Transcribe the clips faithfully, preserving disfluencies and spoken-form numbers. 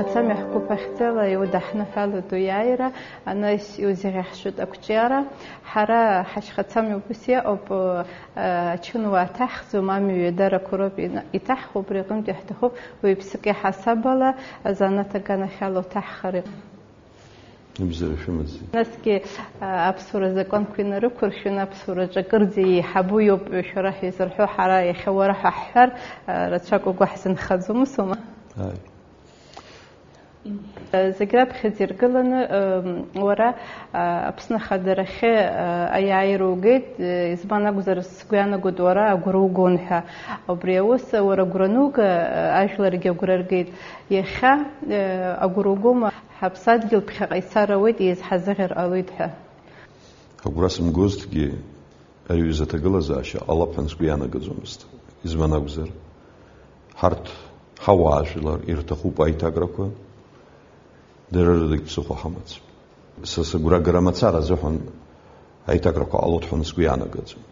Ацамҩа ҳгәыԥ ахьӡала иудаҳныҳәалоит уи аиааира, анаҩс иузеиӷьаҳшьоит ақәҿиара. Ҳара ҳашьхацамҩа убас иҟоуп, э, ачынуаа ҭаҳхӡом, амҩа ҩадарақәа роуп ина-, иҭаҳхуа, убри аҟынтәи ҳҭахуп уаҩԥсык иаҳасаб ала азанааҭ аганахьала уҭаҳхыр. Ибзиара шәымаз. Насгьы, а, аԥсуара азакәанқәа инарықәыршәаны, аԥсуараҿы акырӡа еиҳабу иоуп шәара ҳәа изырҳәо, ҳара иахьа уара ҳәа ҳҳәар, а, рацәак угәы ҳзынхаӡом, усоума? Ааи. Зегь раԥхьаӡа иргыланы, м, уара, а, Аԥсны ахадарахьы, а, аиааира угеит, э, избан акәзар, сгәы иаанагоит, уара агәра угон ҳәа. Убри аус, уара агәра ануга, а, ажәларгьы агәра ргеит. Иахьа, э, агәра угома, ҳаԥсадгьыл ԥхьаҟа ицар ауеит, еизҳазыӷьар ҟалоит ҳәа. Агәра сымгозҭгьы, ари аҩыза аҭагылазаашьа ҟалап ҳәа сгәы ианагаӡомызт. Избан акәзар, ҳарҭ ҳауаажәлар ирҭахуп аиҭакрақәа, дара рыдагь ԥсыхәа ҳамаӡам. Са сыгәра агара мацара азыҳәан аиҭакрақәа ҟалоит ҳәа сгәы ианагаӡом.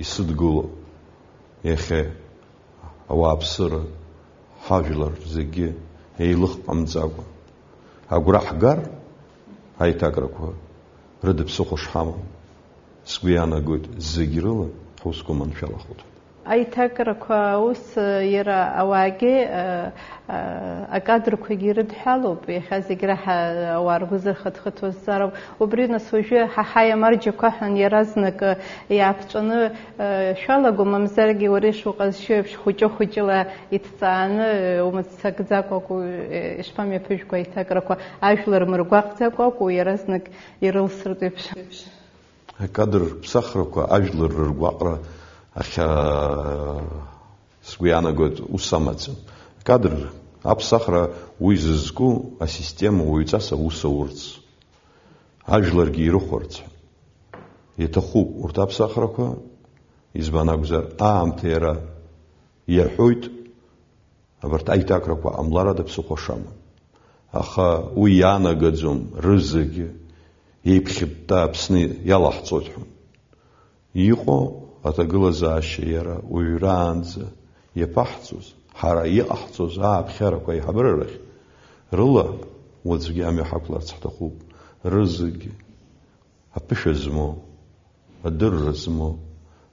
Исыдгыло иахьа ауааԥсыра, ҳажәлар зегьы еилыхҟамҵакәа агәра ҳгар, аиҭакрақәа рыда ԥсыхәа шҳамам, сгәы иаанагоит, зегь рыла ҳусқәа маншәалахоит. Аиҭакрақәа аус, иара ауаагьы, а, а, акадрқәагьы ирыдҳәалоуп, иахьа зегь раҳа ауаа ргәы зырхыҭхыҭуа зҵаароуп. Убри нас уажәы ҳа ҳаи амарџьақәа ҳәа иаразнак, а, иааԥҵәаны, а, шәалаго, мамзаргьы уара ишуҟазшьоу еиԥш хәыҷы-хәыҷыла иҭҵааны, а, умыццакӡакәа акәу, а, ишԥамҩаԥыжәго аиҭакрақәа, ажәлар мыргәаҟӡакәа акәу, иаразнак ирылсыртә еиԥш. Акадр ԥсахрақәа ажәлар рыргәаҟра ахьа-, сгәы иаанагоит, ус амаӡам. Акадр аԥсахра уи зызку асистема уаҩҵас аус аурц, ажәларгьы ирыхәарц ҳәа. Иаҭахуп урҭ аԥсахрақәа, избан акәзар, аамҭа иара иаҳәоит, абарҭ аиҭакрақәа ҟамларада ԥсыхәа шамам. Аха уи иаанагаӡом рызегьы еиԥхьытта Аԥсны иалаҳҵоит ҳәа. Иҟоу аҭагылазаашьа иара уажәраанӡа иаԥаҳҵоз, ҳара иҟаҳҵоз ааԥхьарақәа аиҳабыра рахь рыла уаҵәгьы амҩа ҳақәларц ҳҭахуп. Рызегьы аԥышәа змоу, адырра змоу,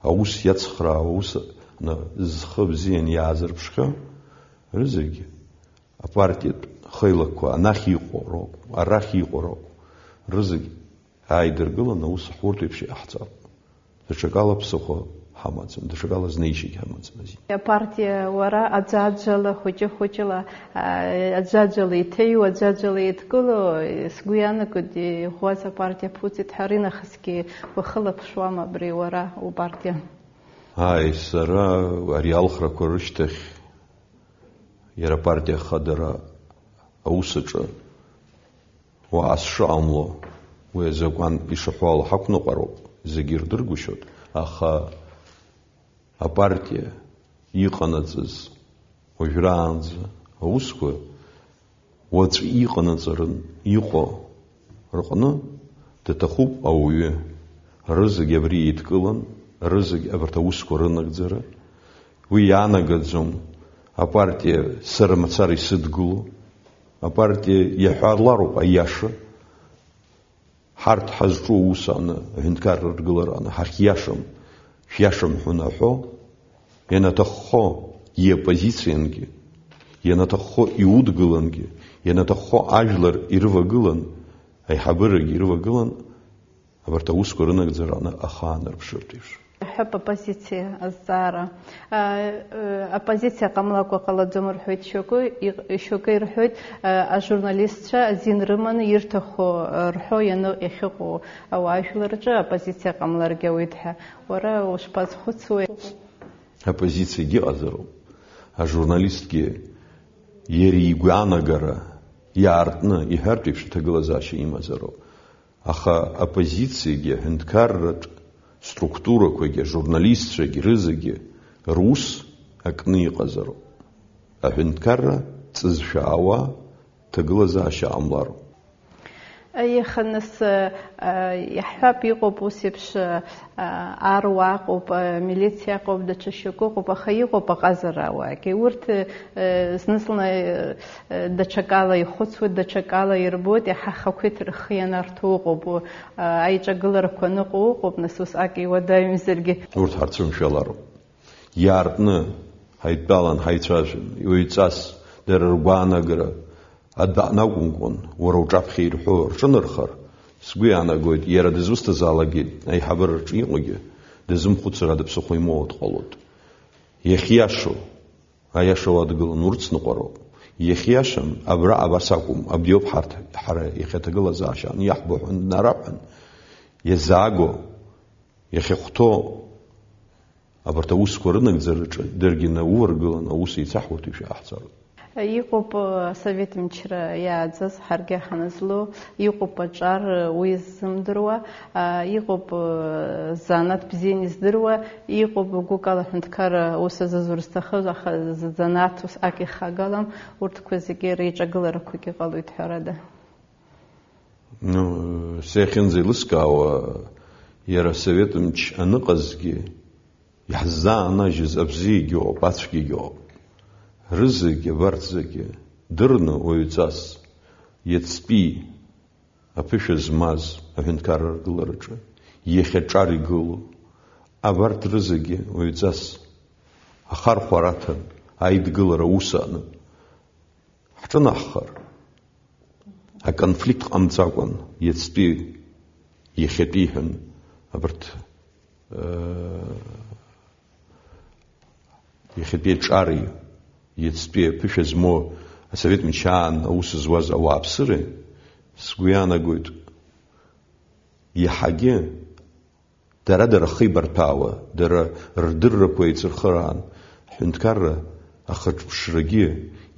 аус иацхраауа, аус ны зхы бзиан иаазырԥшхьоу, рызегьы апартиатә хеилакқәа анахь иҟоу роуп, арахь иҟоу роуп, рызегь ааидыргыланы аус ҳурҭ еиԥш иҟаҳҵап. Даҽакала ԥсыхәа ҳамаӡам, даҽакала знеишьагь ҳамаӡам азин. Апартиа уара аӡәаӡәала, хәыҷы-хәыҷыла, а, аӡәаӡәала иҭыҩуа, аӡәаӡәала еидкыло, сгәы иаанагоит, иӷәӷәаз апартиа ԥуҵит ҳәа, аринахысгьы уахылаԥшуама абри уара упартиа? Ааи, сара ари алхрақәа рышьҭахь иара апартиа ахадара аус аҿы уаа сшыҟамло, уи азакәан ишаҳәо ала ҳақәныҟәароуп, зегьы ирдыргәышьоит, аха апартиа иҟанаҵаз уажәраанӡа аусқәа уаҵәы иҟанаҵарын иҟоу рҟны даҭахуп ауаҩы. Рызегь абри еидкылан, рызегь абарҭ аусқәа рынагӡара. Уи иаанагаӡом апартиа сара мацара исыдгыло. Апартиа иаҳәарлароуп аиаша. Ҳарҭ ҳазҿу аус аны, аҳәынҭқарра ргылара аны, ҳахьиашам, шәиашам ҳәа унаҳәо, ианаҭаххо иоппозициангьы, ианаҭаххо иудгылангьы, ианаҭаххо ажәлар ирывагылан, аиҳабырагьы ирывагылан, абарҭ аусқәа рынагӡара аны ахаанарԥшыртә еиԥш. Ҳәоуп аппозициа азҵаара. А, э, аппозициа ҟамлакәа ҟалаӡом рҳәоит шьоукы, иҟ-, шьоукы ирҳәоит, а, ажурналистцәа азин рыманы ирҭаху, а, рҳәо ианы иахьыҟоу ауаажәлар рҿы аппозициа ҟамларгьы ауеит ҳәа. Уара ушԥазхәыцуеи? Аппозициагьы ыҟазароуп. Ажурналистгьы иара игәаанагара иаартны иҳәартә еиԥш аҭагылазаашьа имазароуп. Аха аппозициагьы, аҳәынҭқарратә структурақәагьы, ажурналистцәагьы рызегьы рус акны иҟазароуп. Аҳәынҭқарра ҵызшәа ауа ҭагылазаашьа ҟамлароуп. Аиеи, нас, а, иаҳҳәап, иҟоуп ус еиԥш, а, аруаа ыҟоуп, а, милициа ыҟоуп, даҽа шьоукы ыҟоуп, аха иҟоуп аҟазара ауаагьы. Урҭ, а, зны-зынла, а, даҽакала ихәыцуеит, даҽакала ирбоит, иаҳа ахақәиҭра рхы ианарҭо ыҟоуп, а, аиҿагыларақәа аныҟоу ыҟоуп, нас усҟак иуадаҩымзаргьы. Урҭ ҳарцәымшәалароуп. Иаартны ҳаидтәалан ҳаицәажәан, иуаҩҵас дара ргәаанагара адәаҟны акәымкәан, уара уҿаԥхьа ирҳәо рҿынархар, сгәы иаанагоит, иара дызусҭазаалакгьы аиҳабыра рҿы иҟоугьы дазымхәыцыр ада ԥсыхәа имоуа дҟалоит. Иахьиашоу, аиаша уадгылан, урҭ сныҟәароуп. Иахьиашам, абра абас акәым, абриоуп ҳарҭ, ҳара иахьа аҭагылазаашьа аниаҳбо ҳәа днараҳәан, иазааго, иахьахәҭоу абарҭ аусқәа рынагӡараҿы даргьы науваргылан аус еицаҳурҭа ишәаҳҵароуп. Иҟоуп, э, асовет мчра иааӡаз ҳаргьы ҳанызлоу, иҟоуп аҿар, э, уи ззымдыруа, а, иҟоуп, э, занааҭ бзианы издыруа, иҟоуп гәыкала аҳәынҭқарра ус азызур зҭахыз, аха ззанааҭ усҟак ихагалам, урҭқәа зегьы реиҿагыларақәагьы ҟалоит, ҳәарада. Ну, сахьынӡеилыскаауа, иара асовет мч аныҟазгьы, иаҳзаанажьыз абзиагьы ыҟоуп, ацәгьагьы ыҟоуп. Рызегь абарҭ зегьы дырны уаҩҵас, иацтәи аԥышәа змаз аҳәынҭқарра ргылараҿы, иахьа ҿар игылоу, абарҭ рызегьы уаҩҵас ахархәара аҭан, аидгылара аус ааны ҳҿынаҳхар, аконфликт ҟамҵакәан, иацтәи, иахьатәи ҳәа абарҭ, э, иахьатәи аҿари, иацтәи аԥышәа змоу асовет мчаан аус зуаз ауааԥсыреи, сгәы иаанагоит, иаҳагьы дара-дара ахы еибарҭәаауа, дара рдыррақәа еицырхыраан, ҳҳәынҭқарра ахаҿыԥшрагьы,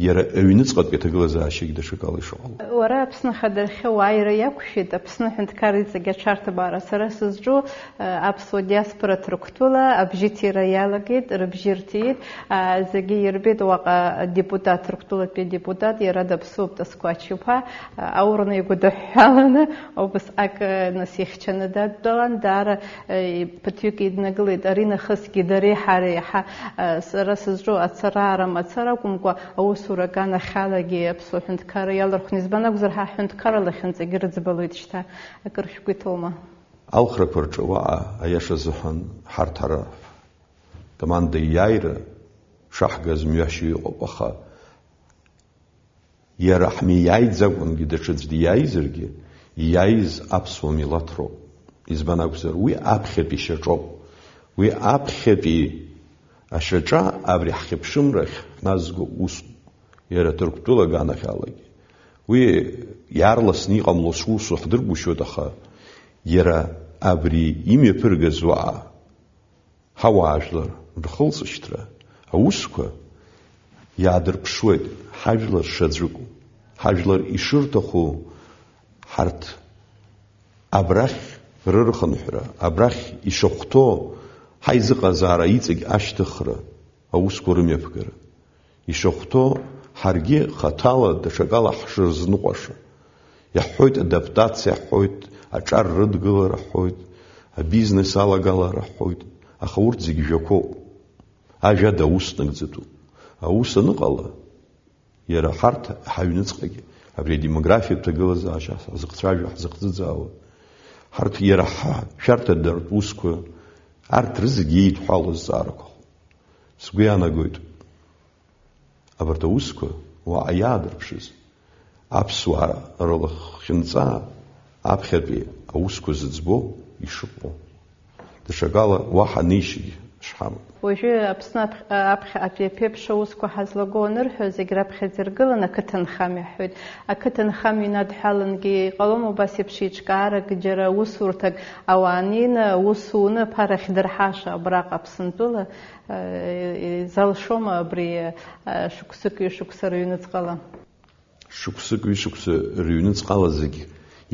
иара аҩныҵҟатәи аҭагылазаашьагьы даҽакала ишыҟало. Уара Аԥсны ахадахьы уааира иақәшәеит, Аԥсны аҳәынҭқарра иҵегь аҽарҭбаара. Сара сызҿу, э, аԥсуа диаспора Ҭырқәтәыла абжьыҭира иалагеит, рыбжьы рҭиит, а, зегьы ирбеит уаҟа адепутат, Ҭырқәтәылатәи адепутат, иара даԥсуоуп, Тасқәач иԥа, а, аурны игәыдыҳәҳәаланы, убасҟак, э, нас ихьчаны дадтәалан, даара Ԥыҭҩык еиднакылеит, ари нахысгьы дареи ҳареи ҳа, сара сызҿу ацараара мацара акәымкәа, аусура аганахьалагьы аԥсуа ҳәынҭқарра иалархәны, избан акәзар, ҳа ҳҳәынҭқарра лахьынҵагьы рыӡбалоит шьҭа, акыр шәгәы иҭоума? Алхрақәа рҿы уаҟа, аиаша азыҳәан, ҳарҭ ара команда иааира шаҳгаз мҩашьо иҟоуп, аха Иара ҳмиааиӡакәангьы даҽаӡә диааизаргьы, иааиз аԥсуа милаҭ роуп. Избан акәзар, уи аԥхьатәи шьаҿоуп. Уи аԥхьатәи ашьаҿа абри ҳхьыԥшымрахь ҳназго усуп. Иара Ҭырқәтәыла аганахьалагьы. Уи иаарласны иҟамло сусу ҳдыргәышьоит, аха иара абри имҩаԥыргаз уаа Ҳауаажәлар рхылҵышьҭра аусқәа иаадырԥшуеит ҳажәлар шаӡәыку, ҳажәлар ишырҭаху, ҳарҭ абрахь рырхынҳәра, абрахь ишахәҭоу ҳаизыҟазаара иҵегь ашьҭыхра аусқәа рымҩаԥгара. Ишахәҭоу ҳаргьы хаҭала даҽакала ҳшырзныҟәаша. Иаҳҳәоит адаптациа ҳҳәоит, аҿар рыдгылара ҳҳәоит, абизнес алагалара ҳҳәоит, аха урҭ зегь жәақәоуп. Ажәада аус нагӡатәуп. Аус аныҟала, иара ҳарҭ ҳаҩныҵҟагьы абри адемографиатә ҭагылазаашьа ҳзыхцәажәо, ҳзыхӡыӡаауа, ҳарҭ иара ҳшәарҭадартә усқәа, арҭ рызегь еидҳәалоу азҵаарақәа. Сгәы иаанагоит, абарҭ аусқәа уаҟа иаадырԥшыз аԥсуаа рылахьынҵа аԥхьатәи аусқәа зыӡбо ишыҟоу. Даҽакала уаҳа неишьагьы шҳамам. Уажәы Аԥсны аԥх-, аԥхьаҟатәи аԥеиԥш аусқәа ҳазлаго анырҳәо, зегь раԥхьаӡа иргылан ақыҭанхамҩа ҳҳәоит. Ақыҭанхамҩа инадҳәалангьы иҟалом убас еиԥш еиҿкаарак, џьара усурҭак ауаа анеины, аус уны аԥара ахьдырҳаша абраҟа Аԥсынтәыла, Изалшома абри, шықәсык ҩышықәса рыҩныҵҟала? Шықәсык ҩышықәса рыҩныҵҟала зегь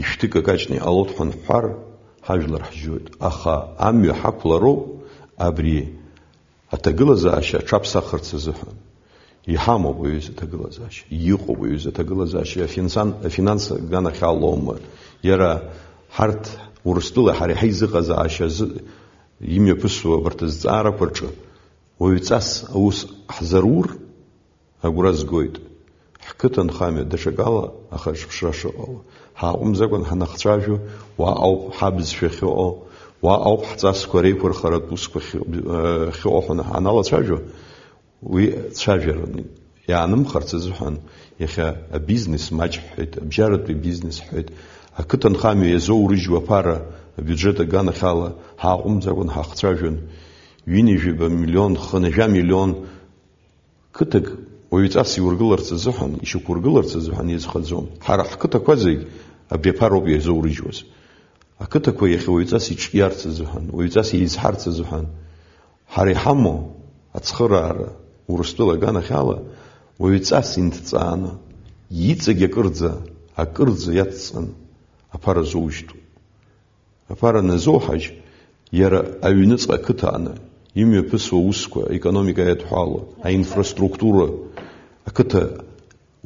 ишәҭыкакаҷны иҟалоит ҳәа анҳәар, ҳажәлар ҳжьоит. Аха амҩа ҳақәлароуп абри аҭагылазаашьа аҽаԥсахырц азыҳәан. Иҳамоуп уаҩыза аҭагылазаашьа, иҟоуп уаҩыза аҭагылазаашьа, афинанс-, афинанс аганахьалоума, Иара ҳарҭ Урыстәылеи ҳареи ҳаизыҟазаашьа азы имҩаԥысуа абарҭ азҵаарақәа рҿы уаҩҵас аус ҳзарур, агәра згоит. Ҳқыҭанхамҩа даҽакала ахаҿыԥшра шыҟало. Ҳааҟәымҵӡакәан ҳанахцәажәо, уа ауп ҳабызшәа ахьыҟоу, уа ауп ҳҵасқәа реиқәырхаратә усқәа ахьы-, ахьыҟоу ҳәа ҳаналацәажәо, уи цәажәараны иаанымхарц азыҳәан, иахьа абизнес маҷ ҳҳәеит, абжьаратәи бизнес ҳҳәеит, ақыҭанхамҩа иазоурыжьуа аԥара абиуџьет аганахьала ҳааҟәымҵӡакәан ҳахцәажәон, ҩынҩажәаба миллион, хынҩажәа миллион. Қыҭак уаҩҵас иургыларц азыҳәан, ишьақәургыларц азыҳәан иазхаӡом. Ҳара ҳқыҭақәа зегь абри аԥароуп иазоурыжьуаз. Ақыҭақәа иахьа уаҩҵас иҿиарц азыҳәан, уаҩҵас еизҳарц азыҳәан, ҳара иҳамоу ацхыраара Урыстәыла аганахьала уаҩҵас инҭҵааны, иҵегь акырӡа, акырӡа иацҵан аԥара зоужьтәу. Аԥара назоуҳажь, иара аҩныҵҟа ақыҭа аҟны имҩаԥысуа аусқәа, аекономика иадҳәалоу, аинфраструктура, ақыҭа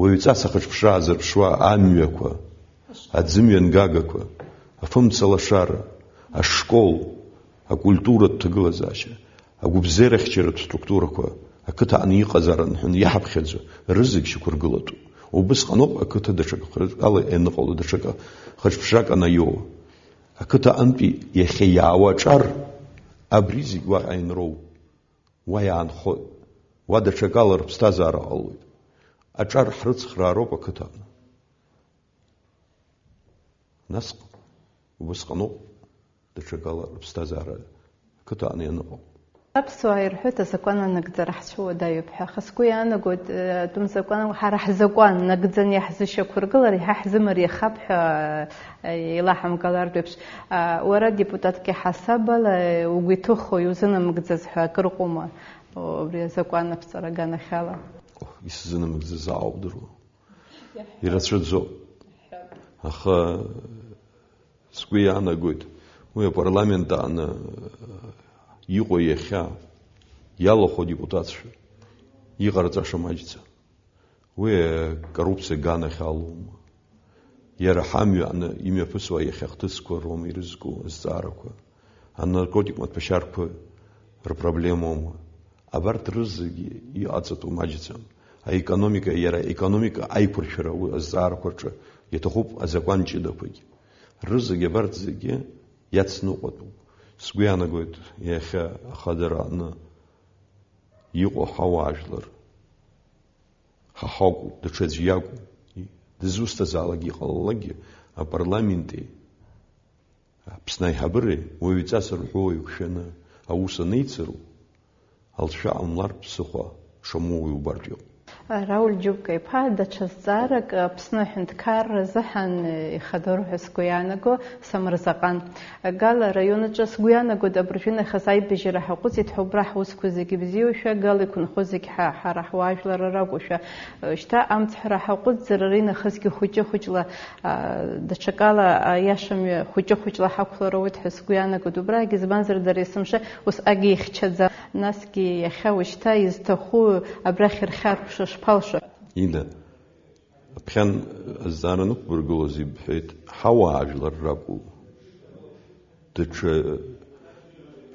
уаҩҵас ахаҿыԥшра аазырԥшуа амҩақәа, аӡымҩангагақәа, афымца лашара, ашкол, акультуратә ҭагылазаашьа, агәыбзиарахьчаратә структурақәа ақыҭа аҟны иҟазаарын ҳәа иаҳаԥхьаӡо рызегь шьақәыргылатәуп. Убысҟаноуп ақыҭа даҽакала ианыҟало, даҽакы хаҿыԥшрак анаиоуа. Ақыҭа аҟынтәи иахьа иаауа аҿар, абри зегь уаҟа инроуп. Уа иаанхоит. Уа даҽакала рыԥсҭазаара ҟалоит. Аҿар ҳрыцхраароуп ақыҭа аҟны. Нас убысҟаноуп даҽакала рыԥсҭазаара ақыҭа аҟны ианыҟоу. Аԥсуаа ирҳәоит, азакәан анагӡара ҳцәыуадаҩуп ҳәа. Аха сгәы иаанагоит, э, атәым закәан, ҳара ҳзакәан нагӡаны иаҳзышьақәыргылар, иаҳзымариахап ҳәа, э, еилаҳамгалартә еиԥш. А, уара депутатк иҳасабала, э, угәы иҭыхо, иузынамыгӡаз ҳәа акыр ыҟоума, о, убри азакәан аԥҵара аганахьала? Оҳ, исзынамыгӡаз ааудыруа. Ирацәаӡоуп. Аха сгәы иаанагоит, уи апарламент аҟны иҟоу иахьа иалахәу адепутатцәа иҟарҵаша маҷӡам. Уи акоррупциа аганахьалоума? Иара ҳамҩа аҟны имҩаԥысуа иахьа ахҭысқәа роума ирызку азҵаарақәа? Анаркотик маҭәашьарқәа рпроблемоума? Абарҭ рызегьы иҟаҵатәу маҷӡам. Аекономика, иара аекономика аиқәыршәара уи азҵаарақәа рҿы иаҭахуп азакәан ҷыдақәагьы. Рызегьы абарҭ зегьы иацныҟәатәуп. Сгәы иаанагоит, иахьа ахадара аҟны иҟоу ҳауаажәлар, ҳа ҳакәу, даҽаӡә иакәу, дызусҭазаалакгьы иҟалалакгьы, апарламенти Аԥсны аиҳабыреи уаҩҵас рҳәоу еиқәшәаны аус анеицыру, алҵшәа ҟамлар ԥсыхәа шамоу уи убартә иҟоуп. Рауль Џьубка-иԥа, даҽа зҵаарак Аԥсны аҳәынҭқарра азыҳәан ихадароуп ҳәа сгәы иаанаго, Самырзаҟан. Гала араион аҿы сгәы иаанагоит абыржәы нахыс аибажьара ҳаҟәыҵит ҳәа убра ҳусқәа зегьы бзиоушәа, Гала иқәынхо зегь ҳа-, ҳара ҳуаажәлар ракәушәа. Шьҭа амцҳәара ҳаҟәыҵзар, ари нахысгьы хәыҷы-хәыҷла, а, даҽакала аиашамҩа хәыҷы-хәыҷла ҳақәлар ауеит ҳәа сгәы иаанагоит убрагьы, избанзар, дара есымша усҟак ихьчаӡам. Насгьы иахьа уажәшьҭа изҭаху абрахь ирхьарԥшуа шԥалшо? Ида, аԥхьан азҵаара анықәбыргылоз ибҳәеит, ҳауаажәлар ракәу, даҽа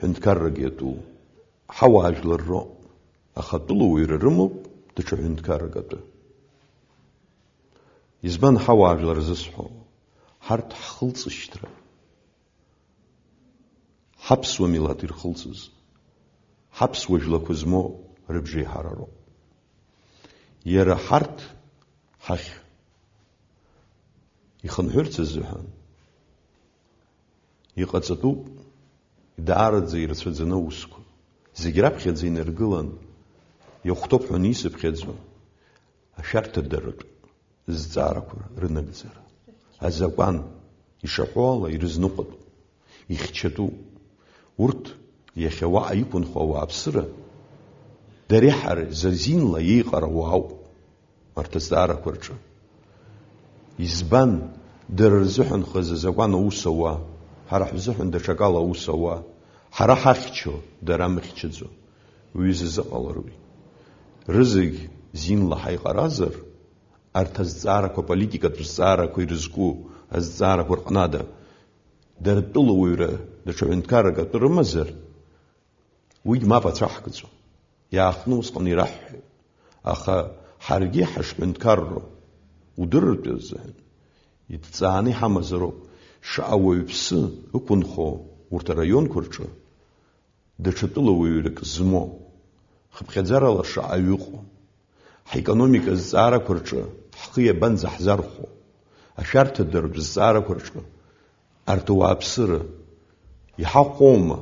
ҳәынҭқаррак иатәу. Ҳауаажәлар роуп, аха атәылауаҩра рымоуп даҽа ҳәынҭқаррак атәы. Избан ҳауаажәлар зысҳәо? Ҳарҭ ҳхылҵышьҭра, ҳаԥсуа милаҭ ирхылҵыз, ҳаԥсуа жәлақәа змоу рыбжеиҳарароуп. Иара ҳарҭ ҳахь ихынҳәырц азыҳәан иҟаҵатәуп даараӡа ирацәаӡаны аусқәа. Зегь раԥхьаӡа инаргылан, иахәҭоуп ҳәа анисыԥхьаӡо, ашәарҭадаратә зҵаарақәа рынагӡара. Азакәан ишаҳәо ала ирызныҟәатәуп, ихьчатәуп. Урҭ иахьа уаҟа иқәынхо ауааԥсыра, дара иаҳара зазинла иеиҟарауа ауп арҭ азҵаарақәа рҿы. Избан, дара рзыҳәан хазы азакәан аус ауа, ҳара ҳзыҳәан даҽакала аус ауа, ҳара ҳахьчо, дара амыхьчаӡо, уаҩы зазыҟаларои? Рызегь зинла ҳаиҟаразар, арҭ азҵаарақәа, аполитикатә зҵаарақәа ирызку Азҵаарақәа рҟны ада, дара тәылауаҩра даҽа ҳәынҭқаррак атәы рымазар, уигь мап ацәаҳкӡом. Иаахтны усҟан ираҳҳәеит. Аха ҳаргьы ҳашҳәынҭқарроу удырыртәыз азыҳәан, идҵааны иҳамазароуп, шаҟа уаҩԥсы ықәынхо урҭ араионқәа рҿы, даҽа тәылауаҩрак змоу, хыԥхьаӡарала шаҟаҩ ыҟоу, ҳекономика азҵаарақәа рҿы ҳхы иабанӡаҳзархәо, ашәарҭадыртә зҵаарақәа рҿы арҭ ауааԥсыра иҳахәома,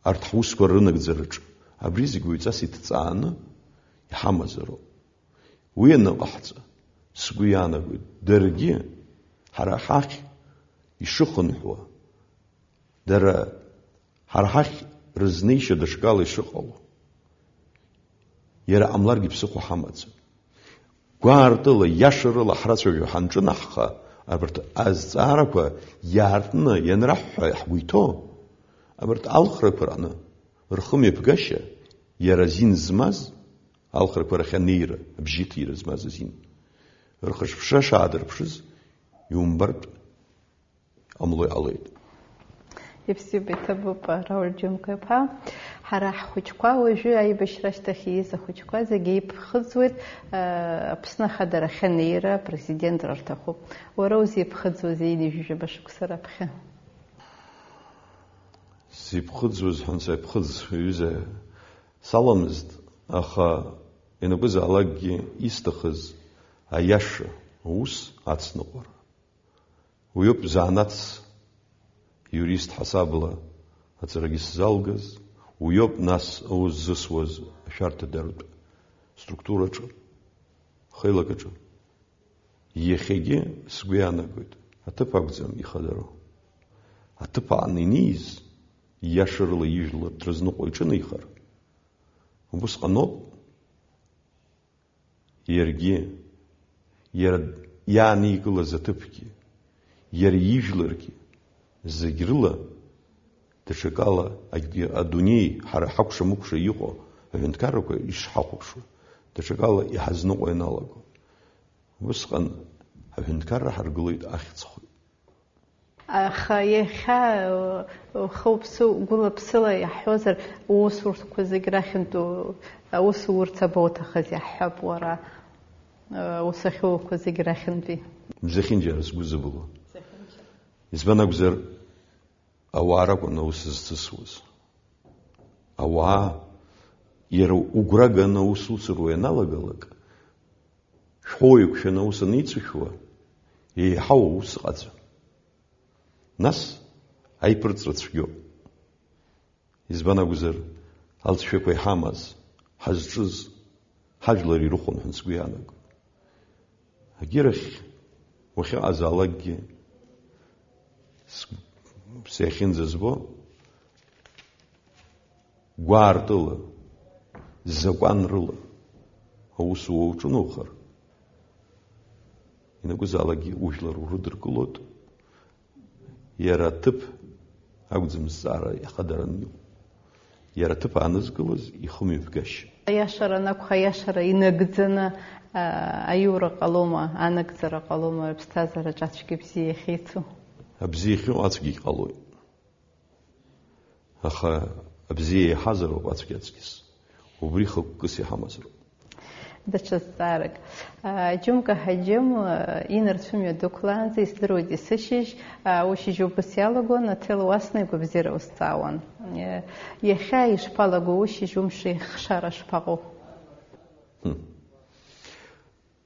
арҭ ҳусқәа рынагӡараҿы, абри зегь уаҩҵас иҭҵааны иҳамазароуп. Уи аныҟаҳҵа, сгәы иаанагоит, даргьы ҳара ҳахь ишыхынҳәуа, дара ҳара ҳахь рызнеишьа даҽакала ишыҟало, иара ҟамларгьы ԥсыхәа ҳамаӡам. Гәаартыла, иашарыла ҳрацәажәо ҳанҿынаҳха, абарҭ азҵаарақәа иаартны ианраҳҳәа ҳгәы иҭоу, абарҭ алхрақәа рҟны рхымҩаԥгашьа иара азин змаз, алхрақәа рахь анеира, абжьы ҭира змаз азин, рхыҿԥшра шаадырԥшыз иумбартә ҟамло иҟалеит. Ибзиоуп, иҭабуп, Рауль Џьамқәа-иԥа. Ҳара ҳхәыҷқәа уажәы аибашьра ашьҭахь ииз ахәыҷқәа зегьы иԥхыӡуеит, э, Аԥсны ахадарахь анеира, апрезидентра рҭахуп. Уара узеиԥхыӡуазеи ҩажәижәаба шықәса раԥхьа? Сзеиԥхыӡуаз ҳәа саиԥхыӡ, ҩыза, саламызт, аха ианакәызаалакгьы исҭахыз аиаша аус ацныҟәара. Уиоуп занааҭс, иурист ҳасабла аҵарагьы сзалгаз, уиоуп нас аус зысуаз ашәарҭадаратә структураҿы, хеилакаҿы. Иахьагьы сгәы иаанагоит, аҭыԥ акәӡам ихадароу. Аҭыԥ аан иниз, ииашарыла ижәлар дрызныҟәо иҿынеихар, убысҟаноуп иаргьы, иара иааникылаз аҭыԥгьы, иара ижәларгьы, зегь рыла даҽакала акгьы адунеи ҳара ҳакәша-мыкәша иҟоу аҳәынҭқаррақәа ишҳахәаԥшуа, даҽакала иҳазныҟәо ианалаго. Усҟан аҳәынҭқарра ҳаргылоит ахьӡ-хәыҷ. Аха иахьа, ухы-уԥсы гәыла-ԥсыла иаҳҳәозар, уусурҭқәа зегь рахьынтә, аусурҭа абоуҭахыз иаҳҳәап уара, ус ахьууқәа зегь рахьынтәи. Зехьынџьара сгәы зыбылуа. Избан акәзар, ауаа ракәын аус зҵысуаз. Ауаа, иара угәра ганы аус уцыруа ианалагалак, шәҟәы еиқәшәаны аус аницышәуа, еиҳау аус ыҟаӡам. Нас аиԥырҵра цәгьоуп. Избан акәзар, алҵшәақәа иҳамаз, ҳазҿыз, ҳажәлар ирыхәон ҳәа сгәы иаанагон. Агьырахь, уахьыҟазаалакгьы с-, сахьынӡазбо, гәаартыла, закәанрыла аус уоуҿыноухар, ианакәызаалакгьы ужәлар урыдыркылоит, иара аҭыԥ акәӡам зҵаара иахадараны иҟоу. Иара аҭыԥ аанызкылаз ихымҩаԥгашьа. Аиашара анакәха, аиашара инагӡаны, а, аиура ҟалома, анагӡара ҟалома, аԥсҭазаараҿы ацәгьа бзиа иахьеицу? Абзиа иахьыҟоу ацәгьагь ҟалоит. Аха абзиа иаҳазароуп ацәгьа аҵкьыс. Убри хықәкыс иҳамазароуп. Даҽа зҵаарак. А, Џьумка Ҳаџьым, а, инарцә мҩа дықәлаанӡа исдыруеит есышьыжь, а, ушьыжь убас иалагон, аҭел уасны игәабзиара узҵаауан. Е, иахьа ишԥалаго ушьыжь, умш ихшара шԥаҟоу? Хм.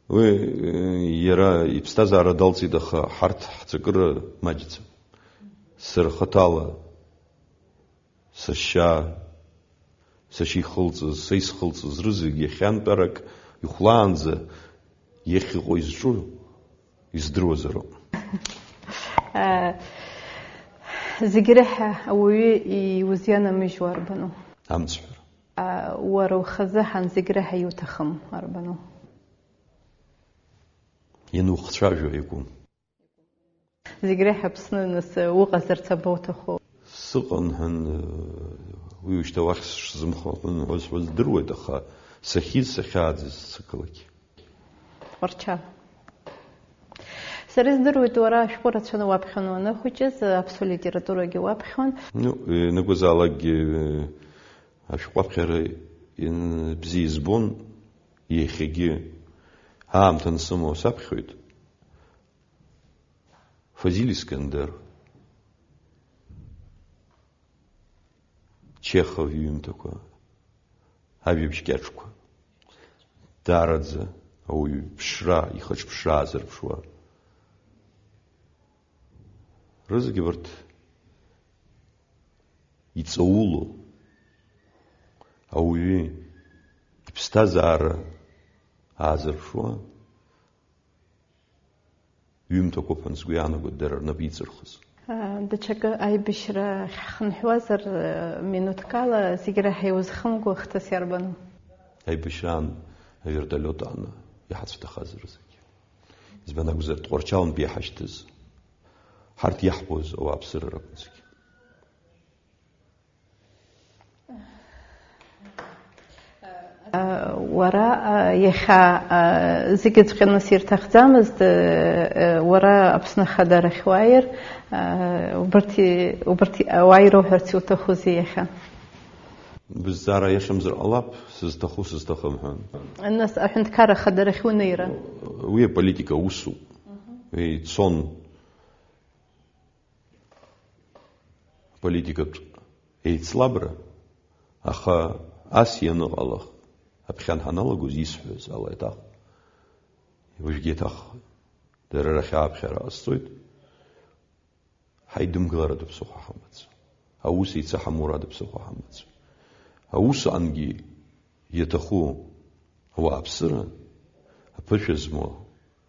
Уи, э, иара иԥсҭазаара далҵит, аха ҳарҭ ҳҵакыра маҷӡам. Сара хаҭала, сашьа, сашьа ихылҵыз, са исхылҵыз рызегь иахьантәарак ихәлаанӡа иахьыҟоу изҿу издыруазароуп. Э, зегь реиҳа ауаҩы иузианамыжьуа арбану? Амцҳәара. Уара ухазы ҳан зегь реиҳа иуҭахым арбану? Ианухцәажәо иакәым. Зегь реиҳа Аԥсны нас уҟазарц абоуҭаху? Сыҟан ҳәан, уи ушьҭа уахь сшзымхо ҳәа здыруеит, аха сахьиз, сахьааӡаз сықалақь. Тҟәарчал. Сара издыруеит, уара ашәҟәы рацәаны уаԥхьон уаныхәыҷыз, аԥсуа литературагьы уаԥхьон. Ну, ианакәызаалакгьы, э, ашәҟәы аԥхьара ин-, бзиа избон, иахьагьы аамҭа ансымоу саԥхьоит. Фазиль Искандер, Чехов иҩымҭақәа, ажәабжь кьаҿқәа, даараӡа ауаҩы иԥшра, ихаҿыԥшра аазырԥшуа. Рызегь абарҭ иҵаулоу, ауаҩы иԥсҭазаара аазырԥшуа ҩымҭақәоуп ҳәа сгәы иаанагоит дара рнапы иҵырхыз. Даҽакы аибашьра ҳхынҳәуазар, минуҭкала зегь раҳа иузхымго хҭыс иарбану? Аибашьраан авертолиот ааны иҳацәҭахазар зегь. Избан акәзар, Тҟәарчалнтәи иҳашьҭыз, ҳарҭ иаҳбоз ауааԥсыра ракәын зегь. Уара, а, иахьа, а, зегьыҵәҟьаны сирҭахӡамызт, э, э, уара Аԥсны ахадарахь уааир, а, убарҭ и-, убарҭ и-, ауаа ироуҳәарц иуҭахузеи иахьа? Бызҵаара иашамзар ҟалап, сызҭаху, сызҭахым ҳәа. Нас аҳәынҭқарра ахадарахь унеира? Уи аполитика усуп. Уи ицон. Аполитикатә еицлабра, аха ас ианыҟалах, аԥхьан ҳаналагоз исҳәаз ала иаҭах, уажәгьы иаҭаххоит. Дара рахь ааԥхьара ҟасҵоит. Ҳаидымгыларатә ԥсыхәа ҳамаӡам. Аус еицаҳамурадатә ԥсыхәа ҳамаӡам. Аус ангьы иаҭаху ауааԥсыра, аԥышәа змоу,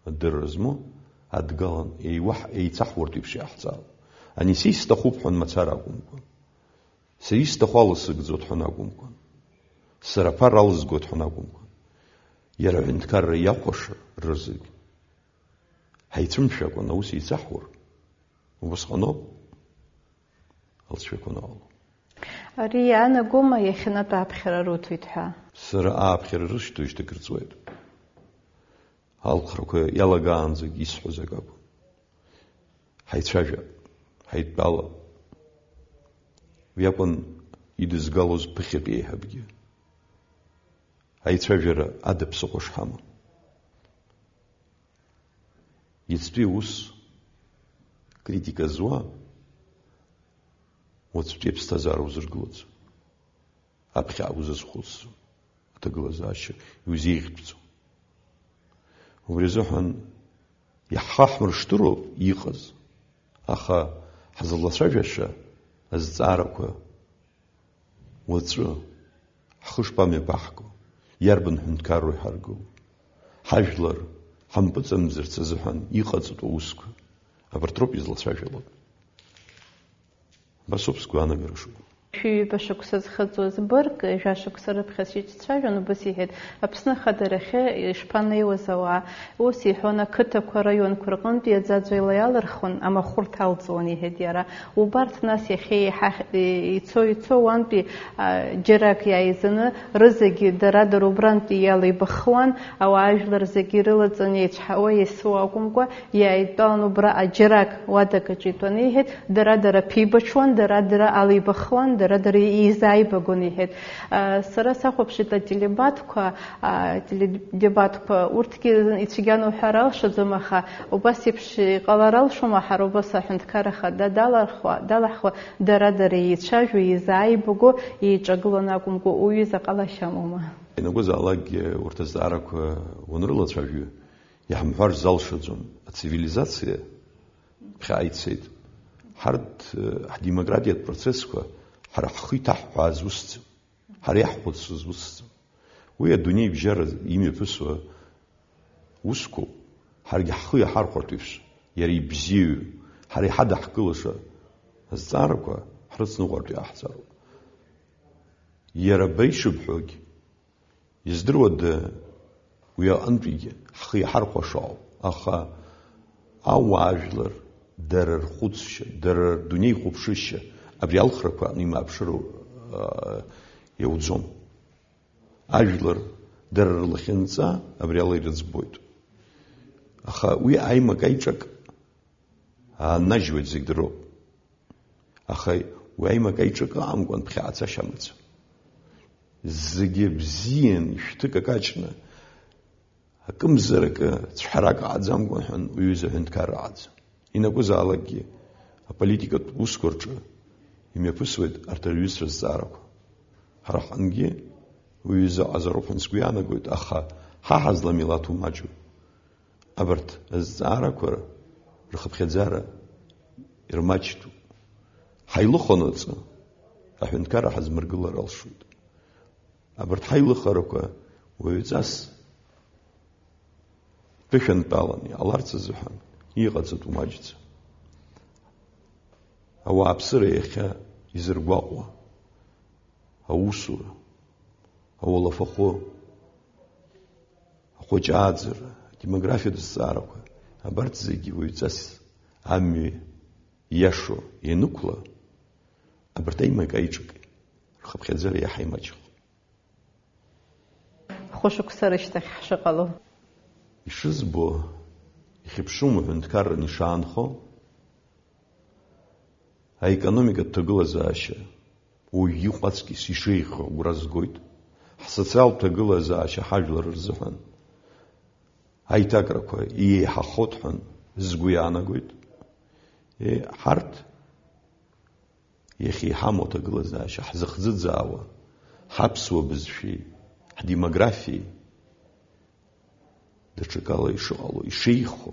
адырра змоу адгалан еиуаҳ-, еицаҳуартә еиԥш иҟаҳҵароуп. Ани са исҭахуп ҳәа мацара акәымкәа, са исҭаху аласыгӡоит ҳәа акәымкәа, сара аԥара алызгоит ҳәа акәымкәа, иара аҳәынҭқарра иахәаша рызегь ҳаицәымшәакәан аус еицаҳур, убасҟаноуп алҵшәақәа анаало. Ари иаанагома иахьанатә ааԥхьара руҭоит ҳәа? Сара ааԥхьара рышьҭоижьҭеи акыр ҵуеит. Алхрақәа иалагаанӡагь исҳәоз акы акәын. Ҳаицәажәап, ҳаидтәалап. Уи акәын идызгалоз ԥыхьатәи еиҳабгьы. Аицәажәара ада ԥсыхәа шҳамам. Иацтәи аус критика зуа, уаҵәтәи аԥсҭазаара узыргылаӡом. Аԥхьа узазхәыцӡом. Аҭагылазаашьа иузеиӷьтәӡом. Убри азыҳәан иаҳхаҳмыршҭыроуп иҟаз, аха ҳзылацәажәаша азҵаарақәа уаҵәы ҳхы шԥамҩаԥаҳго, иарбан ҳәынҭқарроу иҳаргыло? Ҳажәлар ҳампыҵамӡырц азыҳәан иҟаҵатәу аусқәа, абарҭ роуп излацәажәалак. Абас ауп сгәаанагара шыҟоу. Шәи ҩба шықәса зхыҵуаз бырг, жәа шықәса рыԥхьа сиҿцәажәон, убас иҳәеит, Аԥсны ахадарахьы ишԥанеиуаз ауаа? Ус иҳәон, ақыҭақәа, араионқәа рҟынтәи аӡаӡәала иалырхуан, амахәырҭа алҵуан, иҳәеит иара. Убарҭ нас иахьа еиҳа ицо-ицо уантәи, а, џьарак иааизаны, рызегьы дара-дара убрантәи иалеибахуан, ауаа ажәлар зегьы ирылаҵаны еицәҳауа, иасуа акәымкәа, иааидтәалан убра аџьарак уадак аҿы итәаны, иҳәеит, дара-дара ԥибаҽуан, дара-дара алеибахуан, дара-дара еизааибагон, иҳәеит. А, сара сахәаԥшит ателебатқәа, а, ателедебатқәа, урҭгьы ицәгьан уҳәар алшаӡом, аха убас еиԥш иҟалар алшома, ҳара убас аҳәынҭқарра хада далархуа, далаҳхуа, дара-дара еицәажәо, еизааибаго, еиҿагылон акәымкәа, уҩыза ҟалашьа амоума? Ианакәызаалакгьы урҭ азҵаарақәа уанрылацәажәо, иаҳмҳәар залшаӡом, ацивилизациа ԥхьаҟа ицеит. Ҳарҭ, э, ҳдемократиатә процессқәа ҳара ҳхы иҭаҳҳәааз усӡам, ҳара иаҳхәыцуаз усӡам. Уи адунеи бжьара имҩаԥысуа усқәоуп, ҳаргьы ҳхы иаҳархәартә еиԥш, иара ибзиаҩу, ҳара иҳадаҳкылаша азҵаарақәа ҳрыцныҟәартә иҟаҳҵароуп. Иара абра ишыбҳәогь, издыруада, уи аҟынтәигьы ҳхы иҳархәаша ауп, аха ауаажәлар, дара рхәыцшьа, дара рдунеихәаԥшышьа абри алхрақәа аҟны имааԥшыроу, аа, иауӡом. Ажәлар дара рлахьынҵа абри ала ирыӡбоит. Аха уи аимак-аиҿак ааннажьуеит, зегь дыроуп. Аха уи аимак аиҿакы амкәан ԥхьаҟацашьа амаӡам. Зегьы бзиан, ишәҭы какаҷны, акымзаракы, цәҳарак ҟаҳаӡамкәан ҳәа уҩыза аҳәынҭқарра ҟаӡам. Ианакәызаалакгьы аполитикатә усқәа рҿы имҩаԥысуеит арҭ рҩызцәа рызҵаарақәа. Ҳара ҳҟынгьы уи изыҟазароуп ҳәа сгәы иаанагоит, аха ҳа ҳазлам илаҭ умаҷуп. Абарҭ азҵаарақәа рхыԥхьаӡара ирмаҷтәуп. Ҳаилыхонаҵы аҳәынҭқарра ҳазмыргылар алшоит. Абарҭ ҳаилыхарақәа уаҩҵас ԥышәантәалан иҟаларц азыҳәан иҟаҵатәу маҷӡам. Ауааԥсыра иахьа изыргәаҟуа аусура, ауалафахәы, ахәыҷы ааӡара, адемографиатә зҵаарақәа, абарҭ зегьы уаҩҵас амҩа иашо ианықәла, абарҭ аимак аиҿакы рхыԥхьаӡара иаҳа имаҷхоит. Хәышықәса рышьҭахь ҳшыҟало. Ишызбо, ихьыԥшума ҳәынҭқарран ишаанхо? Аекономикатә ҭагылазаашьа уаҩ иҟәаҵкьыс ишеиӷьхо агәра згоит. Ҳсоциалтә ҭагылазаашьа ҳажәлар рзыҳәан аиҭакрақәа иеиҳахоит ҳәа згәы иаанагоит. Е, ҳарҭ иахьа иҳамоу аҭагылазаашьа ҳзыхӡыӡаауа, ҳаԥсуа бызшәеи, ҳдемографиеи, даҽакала ишыҟало, ишеиӷьхо,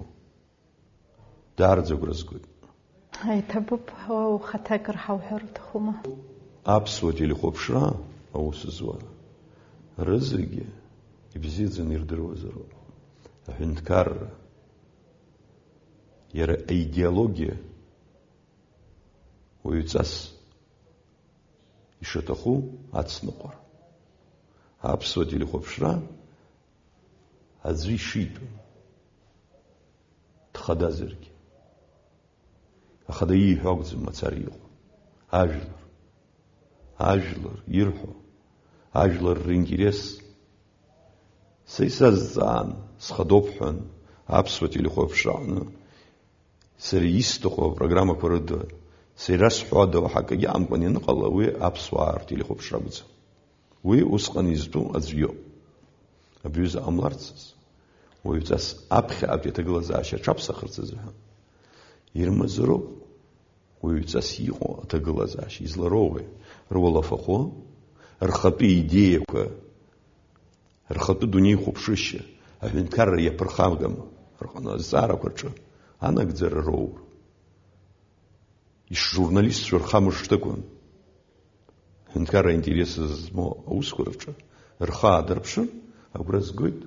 даараӡа агәра згоит. Иҭабуп, уа ухаҭа акыр ҳауҳәар уҭахума? Аԥсуа телехәаԥшра аус зуа рызегьы ибзиаӡаны ирдыруазароуп. Аҳәынҭқарра, иара аидеологиа уаҩҵас ишаҭаху ацныҟәара. Аԥсуа телехәаԥшра аӡәы ишитәу, дхадазаргьы. Ахада ииҳәо акәӡам мацара иҟоу. Ажәлар. Ажәлар ирҳәо. Ажәлар ринтерес. Са исазҵаан, схадоуп ҳәан, аԥсуа телехәаԥшра аҟны сара исҭаху апрограммақәа рыда, сара ирасҳәо ада уаҳа акгьы амкәан ианыҟала, уи аԥсуаа ртелехәаԥшра акәӡам. Уи усҟан изтәу аӡә иоуп. Абри аҩыза ҟамларцаз, уаҩҵас аԥхьаатәи аҭагылазаашьа аҽаԥсахырц азыҳәан, ирымазароуп уаҩҵас иҟоу аҭагылазаашьа, излароуеи? Руалафахәы, рхатәы идеиақәа, рхатәы дунеихәаԥшышьа, аҳәынҭқарра иаԥырхагам рҟны азҵаарақәа рҿы анагӡара роур, ишжурналистцәа рхамышҭыкәан, аҳәынҭқарра аинтерес змоу аусқәа рҿы рхы аадырԥшыр, агәра згоит,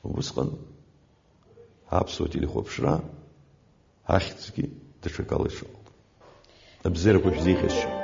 убысҟан аԥсуа телехәаԥшра ахьӡгьы даҽакала ишыҟоу. Абзиарақәа шәзеиӷьасшьоит.